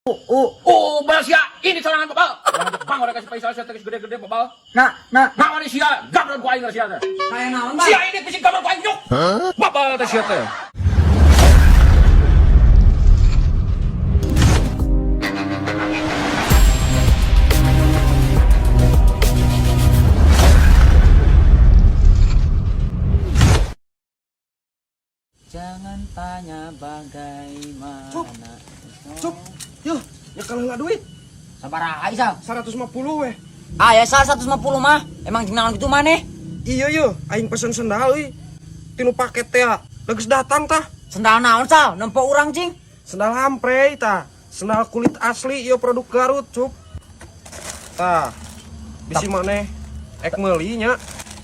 Oh, balas sia. Ini sorangan babal. Bang orang kasih paisal sia geus gede-gede babal. Nah, nah. Naon sia? Gabron ku aing sia teh. Kaya naon, Bang? Sia ini bisi gabron ku aing nyuk. Babal teh sia teh. Jangan tanya bagaimana. Cup. Cup. Yuh, ya kalau nggak duit Sabaraha Isal? 150 weh. Ah, ya sal 150 mah. Emang jeung naon kitu maneh? Iya yo, aing pesen sendal euy. Tinu paket teh, geus datang tah. Sendal naon sal? Nempo urang cing. Sendal hampre tah. Sendal kulit asli ieu produk Garut, Cup. Tah. Bisi maneh ek meuli nya.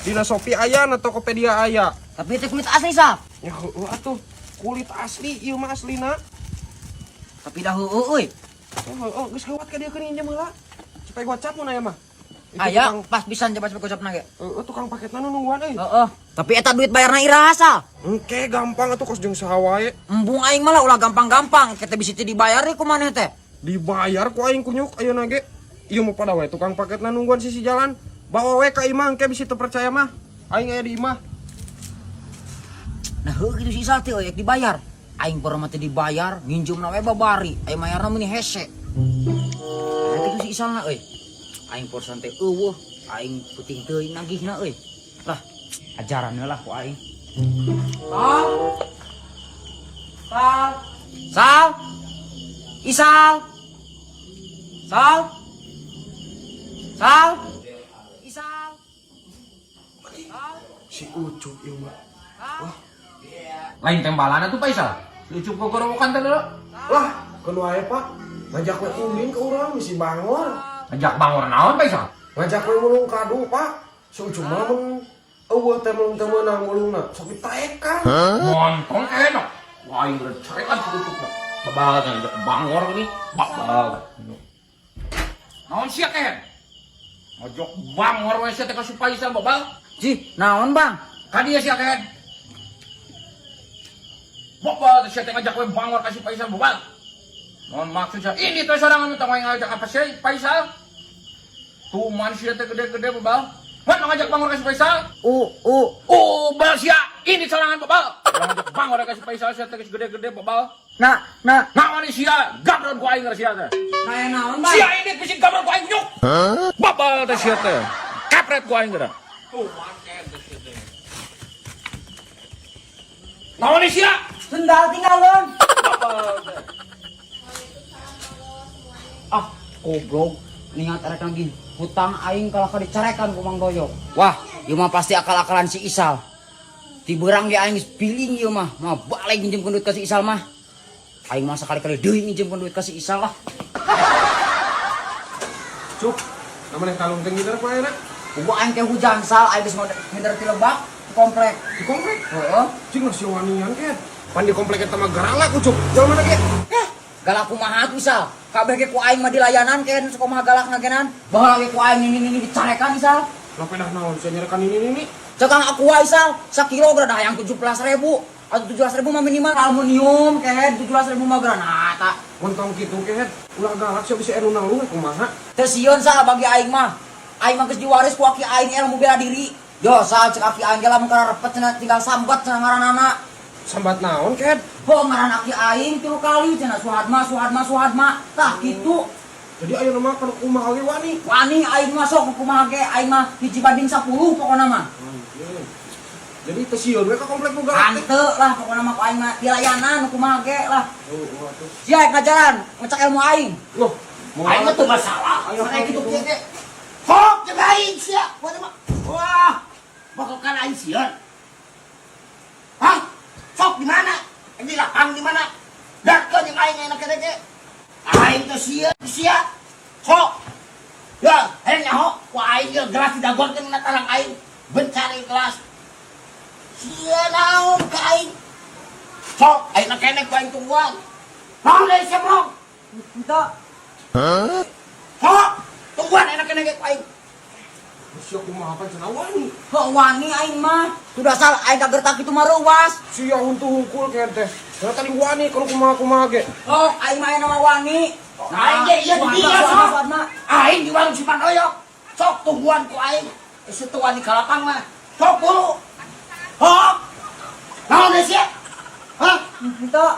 Dina Shopee aya na Tokopedia aya. Tapi itu kulit asli sal. Ya heueuh atuh, kulit asli ieu mah aslina. Tapi dah heueuh euy. Oh, heueuh geus lewat ka dieu keun injem heula. Supaya gocap mun aya mah. Itu Aya tukang- pas pisan coba coba gocapna ge. Heueuh tukang paketna nu nungguan euy. Heeh. Tapi eta duit bayarna iraha sal? Engke gampang atuh kos jeung saha wae. Embung aing malah ulah gampang-gampang. Kita bisa teu dibayar ku maneh teh. Dibayar ku aing kunyuk ayeuna ge. Ieu mah pada wae tukang paketna nungguan sisi jalan. Bawa we ka imah engke bisi teu percaya mah. Aing aya di imah. Nah heueuh kitu si Isal teh euy dibayar. Aing pernah mah teu dibayar, nginjumna we babari. Aing mayarna meuni hese. Nah kitu si Isalna euy. Aing porsan teh eueuh, aing puting teuing nagihna euy. Lah, ajaran lah ku aing. Sal. Sal. Sal. Isal. Sal. Sal. Isal. Si Ucup ieu mah. Lain tembalan atuh Paisal. Lucu gogorowokan teh lho. Lah, keun wae Pak. Ngajak we ulin ke urang misi bangor. Ngajak bangor naon Paisal? Ngajak we mulung kadu, Pak. Si Ucup mah mun eueuh teh mulung teh meunang mulungna. Sok ditaekan. Montong enak. Wah, aing carekan si Ucup mah. Babal teh ngajak bangor ini. Babal. Naon sia ken? Ngajak bangor we sia teh ka si Paisal babal. Ji, naon Bang? Ka dieu sia ken. Babal teh sia teh ngajak we bangor ka si Paisal babal. Naon maksud sia? Ini teh sorangan tong ngajak apa sih Paisal? Tuman sia teh gede-gede babal. Mana ngajak bangor ka si Paisal? U u Oh, bal sia. Ini sorangan babal. Ngajak bangor ka si Paisal sia teh gede-gede babal. Nah, nah. Naon sia? Gabron ku aing sia teh. Kaya naon Bang? Sia ini bisi gabron ku aing nyuk. Babal teh sia teh. Kepret ku aing geura. Tuman teh sia teh. Naon sia? Sendal tinggalon. Babal teh. Ah, goblok. Ningat erek lagi. Hutang aing kalah ka dicarekan ku Mang Doyok. Wah, ieu mah pasti akal-akalan si Isal. Ti beurang ge aing geus piling ieu mah. Mah balik nginjemkeun duit ka si Isal mah. Aing mah sakali-kali deui nginjemkeun duit ka si Isal lah. Cup, namanya kalung teh ngider ku ayeuna. Bogo aing teh hujan sal, aing geus ngindar ti lebak di komplek. Di komplek. Heeh. Cing lah si wanian ke. Pan di komplek eta mah garalak Ucup. Jalan mana ge? Eh, galak kumaha tuh Isal? Kabeh ge ku aing mah dilayanan ken sok kumaha galak ngagenan. Baheula ge ku aing ini dicarekan Isal. Lah pedah naon sia nyarekan ini. Cekang aku wae Isal, sakilo geura hayang 17.000. Atau 17.000 mah minimal aluminium kehed 17.000 mah geura nah ta. Montong kitu kehed. Ulah galak sia bisa anu nangluh kumaha. Teu sieun Sal bagi aing mah. Aing mah geus diwaris ku aki aing ilmu bela diri. Yo Sal cek aki aing ge lamun kana repet cenah tinggal sambat cenah ngaranana. Sambat naon kehed? Ho ngaran aki aing 3 kali cenah Suhatma Suhatma Suhatma. Tah kitu. Jadi ayeuna mah kana kumaha ge wani. Wani aing mah sok kumaha ge aing mah 1:10 pokona mah. Jadi teu sieun we ka komplek nu galak teh. Hanteu lah pokona mah ku aing mah dilayanan kumaha ge lah. Oh, atuh. Sia ngajaran ngecek ilmu aing. Loh, mau Aing mah teu masalah. Ayo, Aing kitu kieu ge. Hok jeung aing sia. Wah, bakal kan aing sieun. Hah? Sok di mana? Di lapang di mana? Darkeun jeung aing enak kene ge. Aing teh sieun sia. Sok. Ya, hayang nyaho ku aing ge gelas didagorkeun na tarang aing. Bencari gelas. Sia naon ka aing? Sok, aing kene ku aing tungguan. Naon deui sia, Bro? Henteu. Sok, tungguan enak kene ge ku aing. Sia kumaha pan cenah wani. Heuh wani aing mah. Sudah sal aing kagertak kitu mah reuwas. Sia huntu hungkul kehed teh. Cenah tadi wani kalau kumaha-kumaha ge. Sok aing mah aya nama wani. Aing ge ieu di dieu sok. Aing di warung si Mandoyok. Sok tungguan ku aing. Geus teu wani ka lapang mah. Sok buru. Hok. Naon deui sia? Hah? Henteu.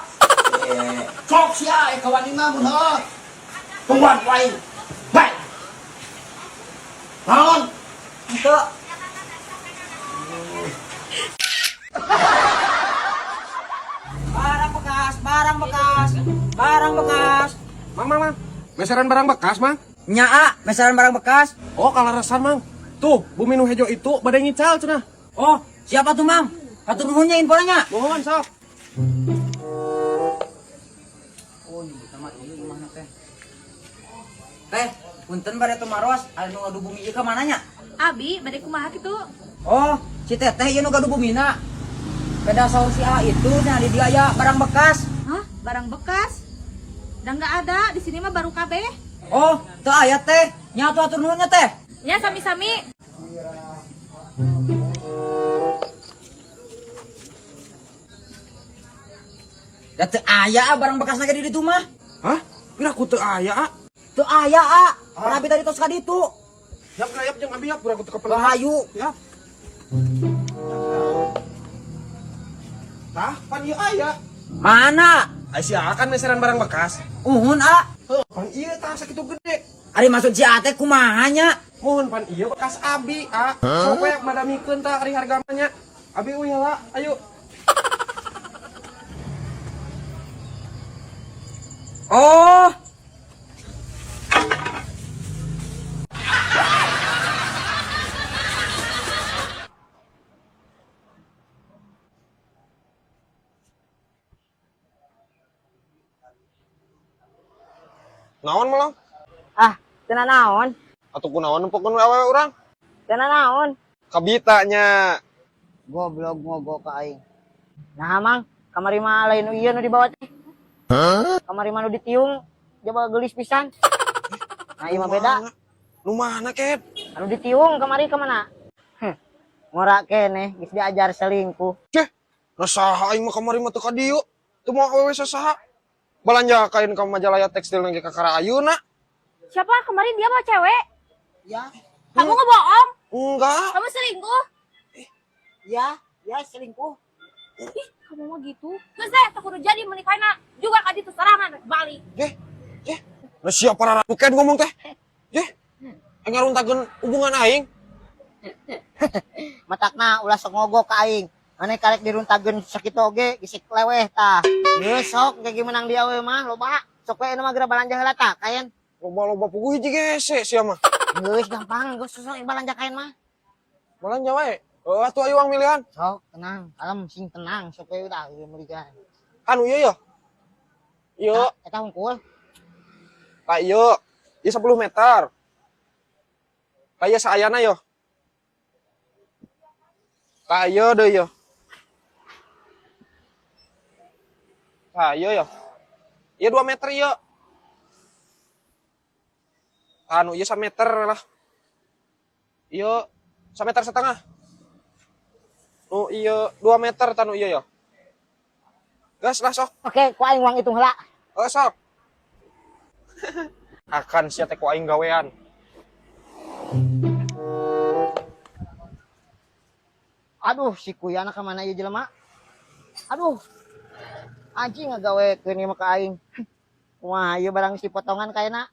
Eh, sok sia eh kawani mah mun heuh. Tungguan ku aing. Baik. Naon? Henteu. Barang bekas, barang bekas, barang bekas. Mang, mang, mang. Meseran barang bekas, mang. Nya a, meseran barang bekas. Oh, kalarasan, mang. Tuh, bumi nu hejo itu bade ngical cenah. Oh, siapa tuh, Mang? Hatur nuhun nya infonya. Mohon sok. Oh, nyebut nama ieu imahna teh. Teh, punten bade tumaros, anu ngadu bumi ieu ka mana nya? Abi, bade kumaha kitu? Oh, si teteh ieu nu gaduh bumina. Beda saur si A itu nah di dieu aya barang bekas. Hah? Barang bekas? Udah nggak ada, di sini mah baru kabeh. Oh, teu aya teh. Nya atuh hatur nuhun nya teh. Ya sami-sami. Da teu aya ah, barang bekas ge di ditu mah. Hah? Pira ku teu aya, ah? Teu aya ah. Abi tadi tos ka ditu. Yap, yap jeung abi yap, pira ku teu kepelan. Rahayu. Yap. Tah, pan ieu aya. Mana? Ai sia kan meseran barang bekas. Uhun ah. Heuh, pan ieu tah sakitu gede. Ari maksud si A teh kumaha nya? Mohon pan ieu bekas abi, ah. Sok we madamikeun tah ari harga mah nya. Abi euy heula, ayo. Oh. Naon melong? Ah, teu naon? Atuh kunaon nempokeun we awewe urang? Teu naon? Kabita nya. Goblok mogok ka aing. Nah, Mang, kamari mah lain nu ieu nu dibawa teh. Kamari mah nu ditiung, jaba geulis pisan. Nah, ieu mah beda. Nu mana, Ket? Anu ditiung kamari ka mana? Heh. Ngora keneh geus diajar selingkuh. Ceh, nah saha aing mah kamari mah teu ka dieu. Teu mau awewe sasaha. Balanja kain ka Majalaya Tekstil nang ka kakara ayeuna. Siapa kemarin dia bawa cewek? Ya, Kamu ngebohong? Enggak. Kamu selingkuh? ya, ya selingkuh. Ih, kamu mah gitu. Terus saya tak kudu jadi menikahna. Juga ka ditu serangan balik. Jeh, jeh. Nah siapa rara Ken ngomong teh? Jeh. Aing ngaruntakeun hubungan aing. Matakna ulah sok ngogok ka aing. Mane karek diruntageun sakitu oge geus leweh tah. Geus sok ge menang dia we mah loba. Sok we mah geura balanja heula tah kaen. Loba-loba puguh hiji gese sia mah. Geus gampang, geus sok balanja kaen mah. Balanja wae. Oh, atuh ayo uang milihan. Sok tenang, kalem sing tenang, sok we udah ieu meulikeun. Anu ieu ya. Ieu, Eta hungkul. tah ieu. Ieu 10 meter. Tah ieu saayana yo. Tah ieu deui yo. Tah ieu yo. Ieu 2 meter ieu. Anu ieu 1 meter lah. Ieu 1 meter setengah. Nu ieu 2 meter tanu ieu yo. Gas lah sok. Oke, ku aing uang hitung heula. Oh, sok. Akan sia teh ku aing gawean. Aduh, si kuyana ka mana ieu jelema? Aduh. Anjing ngagawekeun ieu mah ka aing. Wah, ieu barang si potongan kaena.